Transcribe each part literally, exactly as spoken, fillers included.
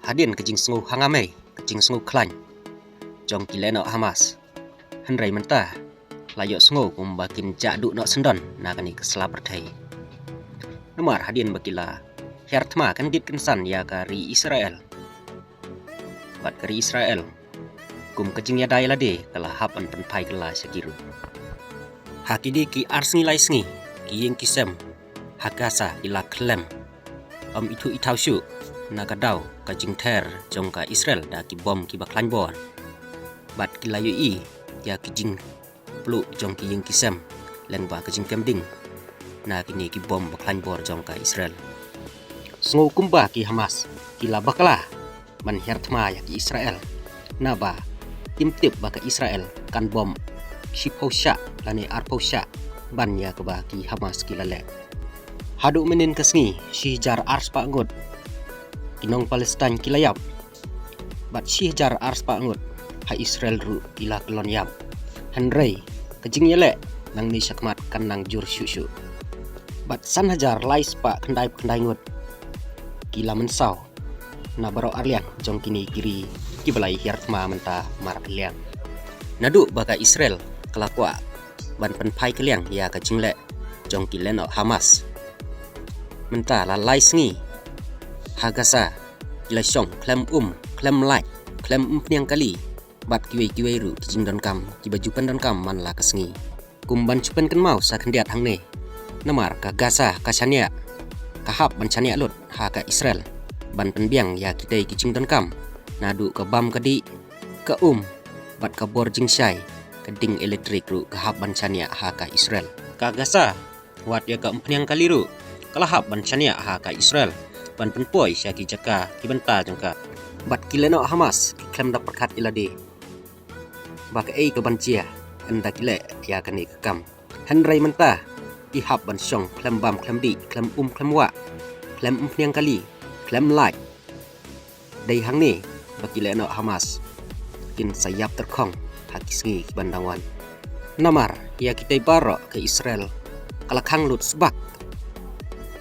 Hadien ka jingsngew hangamei, ka jingsngew khlaiñ jong ki lehnoh Hamas. Hynrei mynta la ïohsngew kumba kin jah duh noh syndon na kane ka sla pyrthei. Namar hadien ba ki la hiar thma kyndit kynsan ïa ka ri Israel, bad ka ri Israel, kum ka jingïada ïalade, ka la hap ban pynphai kylla sha ki ruh. Ha kine ki ar sngi lai sngi, ki ïing ki sem ha Gaza ki la khlem, ym ithuh ithaw shuh na ka daw ka jingther jong ka Israel da ki bom kiba khlaiñ bor. Bad ki la ïohi ïa ki jingpluh jong ki ïing ki sem lyngba ka jingkem ding na kine ki bom ba khlaiñ bor jong ka Israel. Sngew kumba ki Hamas ki la bakla ban hiar thma ïa ki Israel, naba kim tip ba ka Israel kan bom shiphew shah lane arphew shah ban ïa kaba ki Hamas ki la leh. Haduh mynnin ka sngi, shi hajar ar spah ngut ki nong Palestine ki la ïap, bad shi hajar ar spah ngut ha Israel ruh ki la kyllon ïap. Hynrei ka jingïaleh nangne shakhmat kan nang jur shuh shuh. Bad san hajar lai spah khyndai phew khyndai ngut ki la mynsaw na baroh arliang jong kine ki ri kiba la hiar thma mynta markylliang. Naduh ba ka Israel ka la kwah ban pynphai kylliang ïa ka jingleh jong ki lehnoh Hamas, mynta la lai sngi ha Gaza ki la shong khlem um, khlem lait, khlem umphniang kali, bad kiwei kiwei ruh ki jingdonkam kiba ju pyndonkam man la ka sngi. Kum ban shu pynkynmaw sa khyndiat hangne, namar ka Gaza ka shaniah, ka hap ban shaniah lut ha ka Israel ban pynbiang ïa kitei ki jingdonkam, naduh ka bam ka dih, ka um, bad ka bor jingshai, ka ding elektrik ruh ka hap ban shaniah ha ka Israel. Ka Gaza, wat ïa ka umphniang kali ruh ka la hap ban shaniah ha ka Israel ban pynpoi sha ki jaka ki bynta jong ka. Bad ki lehnoh Hamas ki khlem da pyrkhat ïalade ba kaei ka ban jia ynda ki leh ïa kane ka kam. Hynrei mynta ki hap ban shong khlem bam khlem dih, khlem um khlem wah, khlem umphniang kali, khlem lait. Dei hangne ba ki lehnoh Hamas kin sa ïap tyrkhong ha ki sngi ki ban dang wan. Namar ïa kitei baroh ka Israel ka la khang lut sbak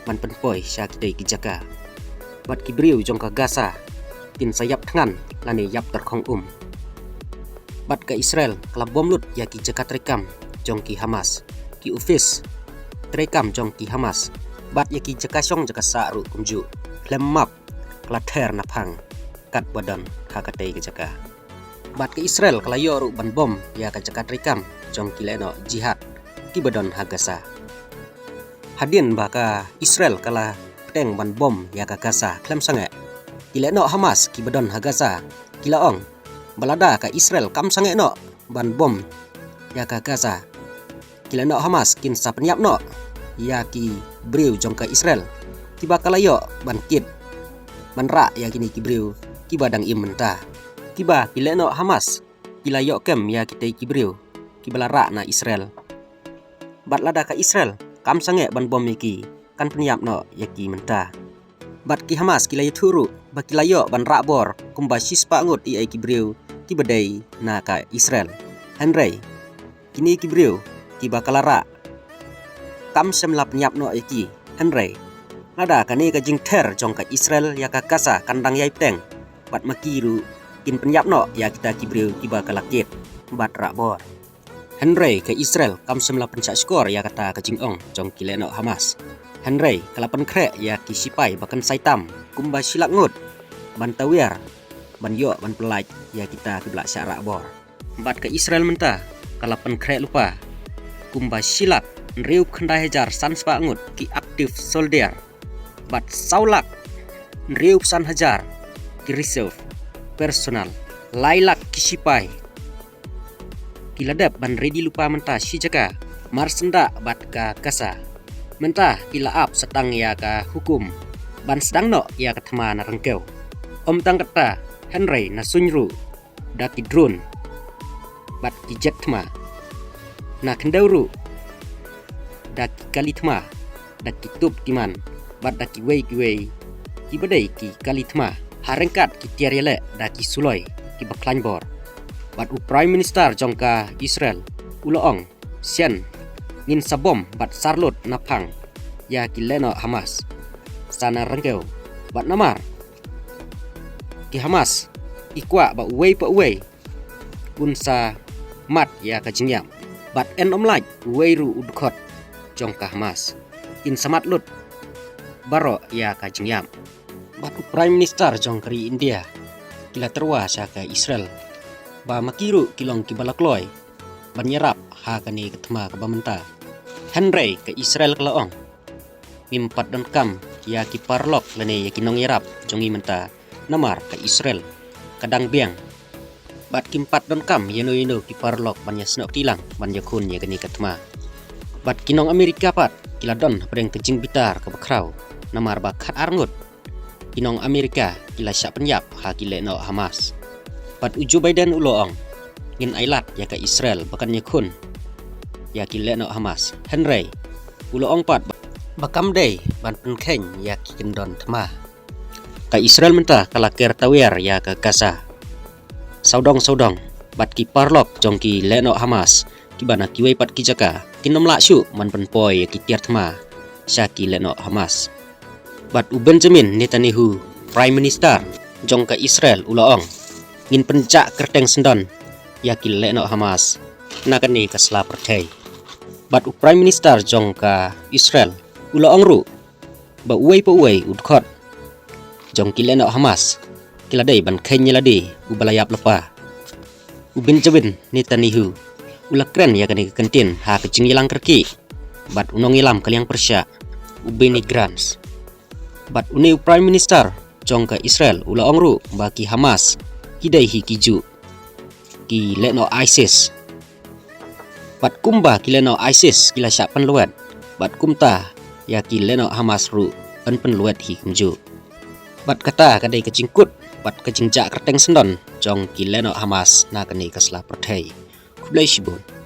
ban pynpoi sha kitei ki jaka. Bad ki briew jong ka Gaza kin sa ïap thngan lane ïap tyrkhong um. Bad ka Israel ka la bom lut ïa ki jaka treikam jong ki Hamas, ki office treikam jong ki Hamas, bad ïa ki jaka shong jaka sah ruh kumjuh, khlem map ka la ther na phang katba don ha katei ka jaka. Bad ka Israel ka la ïoh ruh ban bom ïa ka jaka treikam jong ki lehnoh jihad kiba don ha Gaza. Hadien ba ka Israel ka la pteng ban bom ïa ka Gaza khlem sangeh, ki lehnoh Hamas kiba don ha Gaza ki la ong ba lada ka Israel kam sangeh noh ban bom ïa ka Gaza, ki lehnoh Hamas kin sa pynïap noh ïa ki briew jong ka Israel kiba ka la ïoh ban kit ban rah ïa kine ki briew kiba dang im mynta. Kiba ki lehnoh Hamas ki la ïoh kem ïa kitei ki briew kiba la rah na Israel. Bad lada ka Israel kam sangeh ban bom ïa ki, kan pynïap noh ïa ki mynta. Bad ki Hamas ki la ïathuh ruh ba ki la ïoh ban rah bor kumba shispah ngut ïa ki briew kiba dei na ka Israel. Hynrei kine ki briew kiba ka la rah kam shym la pynïap noh ïa ki. Hynrei lada kane ka jingther jong ka Israel ïa ka Gaza kan dang ïai pteng, bad ma ki ruh kin pynïap noh ïa kita ki briew kiba ka la kit bad rah bor. Hynrei ka Israel kam shym la pynshah shkor ïa kata ka jingong jong ki lehnoh Hamas. Hynrei ka la pynkhreh ïa ki sipai ba kynsai tam kumba shi lak ngut ban tawiar, ban ïoh ban pyllait ïa kita kiba la shah rah bor. Bad ka Israel mynta ka la pynkhreh lypa kumba shi lak hynriew phew khyndai hajar san spah ngut ki active soldier, bad saw lak hynriew phew san hajar ki reserve personnel, lai lak ki sipai ki la dep ban ready lypa mynta shi jaka marsyndah bad ka Gaza. Mynta ki la ap sa tang ïa ka hukum ban sdang noh ïa ka thma na ryngkew. Ym tang kata, hynrei na suiñ ruh da ki drone bad ki jet thma, na khyndew ruh da ki kali thma, da ki tup ki man, bad da kiwei kiwei kiba dei ki kali thma, ha ryngkat ki tiar ïaleh da ki suloi kiba khlaiñ bor. Bad u Prime Minister jong ka Israel u la ong, shen ngin sa bom bad sar lut na phang ïa ki lehnoh Hamas sa na ryngkew. Bad namar ki Hamas ki kwah ba uwei pa uwei un sa mad ïa ka jingïap. Bad yn ym lait uwei ruh u dkhot jong ka Hamas. Kin sa mad lut baroh ïa ka jingïap. Bad u Prime Minister jong ka ri India ki la tyrwa sha ka Israel ba ma ki ruh ki long kiba la kloi ban ïarap ha kane ka thma kaba mynta. Hynrei ka Israel ka la ong, ngim pat donkam ïa ki paralok lane ïa ki nongïarap jong ngi mynta, namar ka Israel ka dang biang. Bad kim pat donkam ïano ïano ki paralok ban ïasnoh kti lang ban ïakhun ïa kane ka thma. Bad ki nong Amerika pat ki la don hapdeng ka jingbitar kaba khraw, namar ba khatar ngut ki nong Amerika ki la shah pynïap ha ki lehnoh Hamas. Bad u Joe Biden u la ong, ngin ailad ïa ka Israel ba kan ïakhun ïa ki lehnoh Hamas. Hynrei u la ong pat ba, ba kam dei ban pynkheiñ ïa ki kyndon thma. Ka Israel mynta ka la ker tawiar ïa ka Gaza sawdong sawdong. Bad ki paralok jong ki lehnoh Hamas kiba na kiwei pat ki jaka kin ym lah shuh ban pynpoi ïa ki tiar thma sha ki lehnoh Hamas. Bad u Benjamin Netanyahu, Prime Minister jong ka Israel, u la ong, ngin pynjah kyrteng syndon ïa ki lehnoh Hamas na kane ka sla pyrthei. Bad u Prime Minister jong ka Israel u la ong ruh ba uwei pa uwei u dkhot jong ki lehnoh Hamas ki la dei ban kheiñ ïa lade uba la ïap lypa. U Benjamin Netanyahu u la kren ïa kane ka kyntien ha ka jingïalang kyrkieh bad u nongïalam ka liang pyrshah, u Benny Gantz. Bad une u Prime Minister jong ka Israel u la ong ruh ba ki Hamas ki dei hi ki juh ki lehnoh ISIS. Bad kumba ki lehnoh ISIS ki la shah pynlwet, bad kumta ïa ki lehnoh Hamas ruh yn pynlwet hi kumjuh. Bad kata ka dei ka jingkut bad ka jingjah kyrteng syndon jong ki lehnoh Hamas na kane ka sla pyrthei. Khublei shibun.